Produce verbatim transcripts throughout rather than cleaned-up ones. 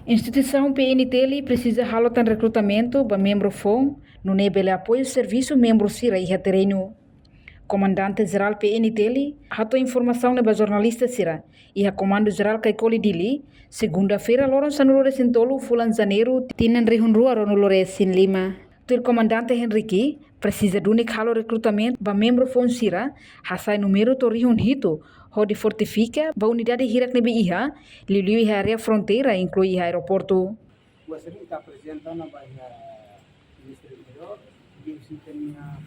Instituisaun P N T L presiza halo tan rekrutamentu ba membru foun, nune'e bele apoiu servisu membru sira iha terrenu. Komandante Jerál P N T L hato'o informasaun ne'e ba jornalista sira iha Komandu Jerál Caicoli, Dili, segunda-feira, loron sanulu-resin-tolu fulan Janeiru, tinan rihun rua ruanulu-resin-lima. Tuir Komandante Henrique, presiza duni halo rekrutamentu ba membru foun sira, hasa'e númeru to'o rihun hitu, hodi fortifika ba unidade hirak ne'ebé iha, liuliu iha área fronteira, inklui iha aeroportu. Gostaria de apresentar na Bahia Ministério Interior, e se tem a,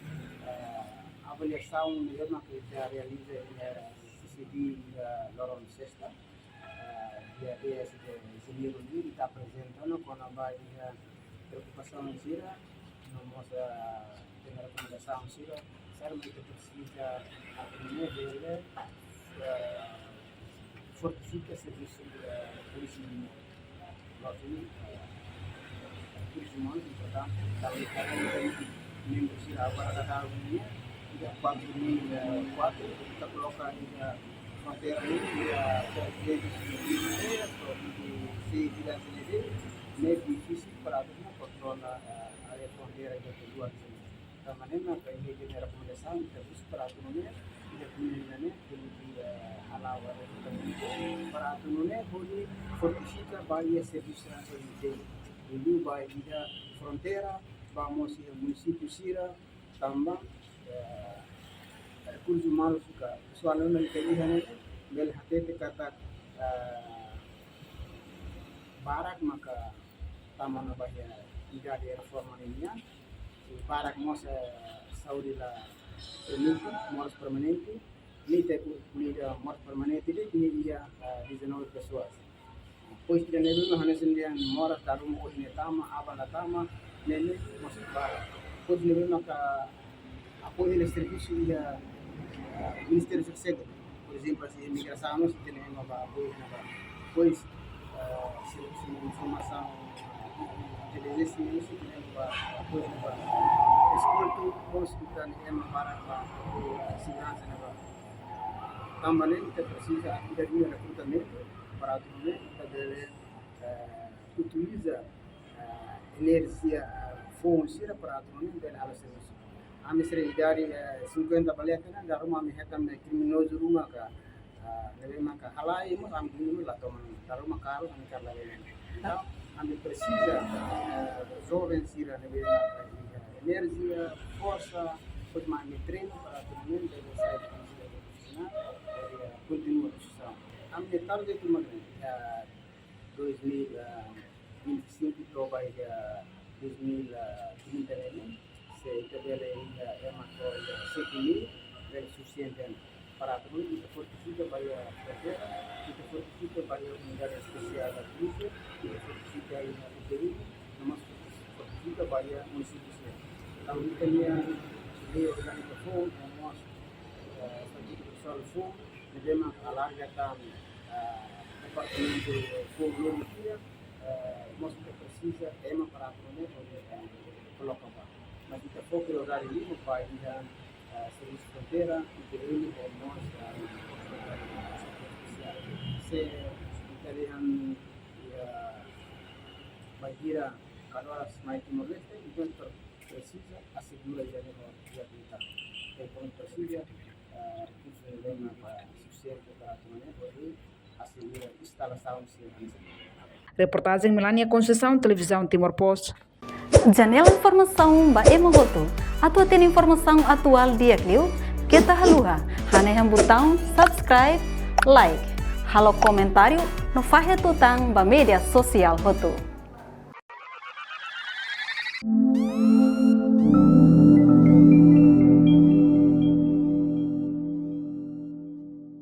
a avaliação melhor na que já realiza a C C D, a loron sesta, a dia dez de Janeiru, e está apresentando com a Bahia preocupação sira, no mostra tem a recomendação sira, serve que precisa a primeira vez, eh, fortifika servisu, eh, polísia nian. Loos, eh, polísia nian importante, tanba membru sira agora ka tahu ni, iha kuatru mil kuatru, ita koloka iha fronteira nian, iha fronteira, fronteira, fronteira, ne'e difisil para atu kontrola, eh, área fronteira iha kedua. Tanba ne'e mak iha ita-nia rekomendasaun, ita husu para atu nune'e, ita-nia komunidade ne'e, tenke, eh, hala'o, eh, para atu nune'e, hodi fortifika ba iha servisu sira ne'ebé iha, liuliu ba iha fronteira, ba mós iha munisípiu sira, tanba, eh, rekursu umanus ka, pesoál ne'ebé iha ne'e, bele hatete katak, eh, barak maka tama ona ba iha idade reforma nian, i barak mós, eh, saúde la permite, moras permanente, ni te ku, ni da moras permanente de, ni iha, eh, dezanove pessoas. Depois de ne'e, hanesan dehan moras dala ruma ohin ne'e tama, aban la tama, ne'e ne'e mós barak. Depois de ne'e, maka apoiu iha servisu iha, eh, Ministériu Sosiál. Por ezemplu, se imigrasaun, se tem uma ba apoiu na ba. Depois, eh, se, se informasaun, intelijénsia, se tem uma ba apoiu na ba. Eskoltu, mós ita-nia ema para ba apoiu seguransa na ba. Tanba ne'e, ita presiza, ita duni rekrutamentu para atu nune'e, ita bele, eh, utiliza, eh, enerjia, eh, foun sira para atu nune'e bele halo servisu. Ami sira idade, eh, cinquenta ba leten, dala ruma ami hetan, eh, kriminozu ruma ka, eh, ne'ebé maka halai, mós ami duni la toman, dala ruma karu ami karu la leten. Entaun, ami presiza, eh, joven sira ne'ebé maka, eh, enerjia, forsa, depois ami treina para atu nune'e bele sai profesionál, eh, kontinua profesionál. Ami target uma grande, eh, dois mil e vinte e cinco to'o ba iha dois mil e trinta ne'e, se ita bele iha ema to'o iha sete mil, bele sufisiente para atu nune'e ita fortifika ba iha fronteira, ita fortifika ba iha unidade espesiál da polísia, ita fortifika iha U T I, no mós fortifika ba iha munisípiu sira. Entaun ita-nia lei orgánika foun, no mós, eh, estatutu prosesuál foun, ne'ebé mak alarga tan, eh, departamentu foun loron sira, eh, mós ita presiza ema para atu nune'e, eh, koloka ba. Mas ita foka iha área lima ba iha, eh, servisu fronteira, I T L, no mós, eh, se ita dehan, eh, bainhira kadoras mai Timor-Leste, entaun presiza asegura ida-ne'e ho iha kita. Entaun presiza, eh, rekursu ne'ebé mak sufisiente para atu nune'e, hodi asegura instalasaun sira hanesan ne'e. Reportajen Melania Conceição, Televizaun Timor Post. Janela informasaun ba ema hotu. Atu hatene informasaun atuál di'ak liu, keta haluha hanehan butaun subscribe, like, halo komentáriu no fahe tutan ba média sosiál hotu.